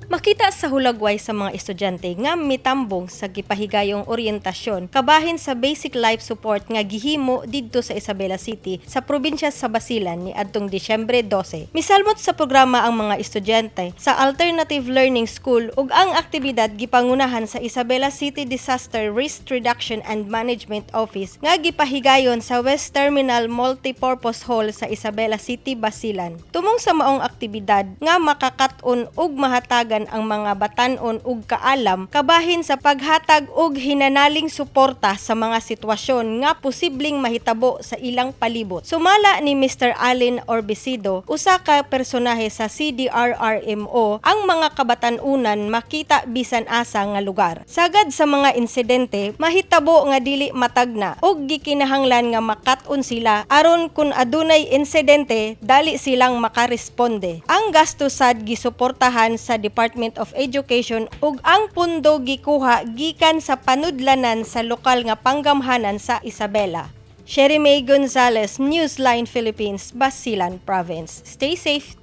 Makita sa hulagway sa mga estudyante nga mitambong sa gipahigayong oryentasyon kabahin sa basic life support nga gihimo didto sa Isabela City sa probinsya sa Basilan ni adtong Disyembre 12. Misalmot sa programa ang mga estudyante sa Alternative Learning School ug ang aktibidad gipangunahan sa Isabela City Disaster Risk Reduction and Management Office nga gipahigayon sa West Terminal Multipurpose Hall sa Isabela City, Basilan. Tumong sa maong aktibidad nga makakat-on ug mahatagan ang mga batan-on ug kaalam kabahin sa paghatag og hinanaling suporta sa mga sitwasyon nga posibleng mahitabo sa ilang palibot. Sumala ni Mr. Allen Orbecido, usa ka personahe sa CDRRMO, ang mga kabatan-unan makita bisan asa nga lugar. Sagad sa mga insidente, mahitabo nga dili matagna ug gikinahanglan nga makat-on sila aron kun adunay insidente, dali silang makaresponde. Ang gasto sad gisuportahan sa Department of Education ug ang pundo gikuha gikan sa panudlanan sa lokal nga panggamhanan sa Isabela. Sherry May Gonzalez, Newsline Philippines, Basilan Province. Stay safe.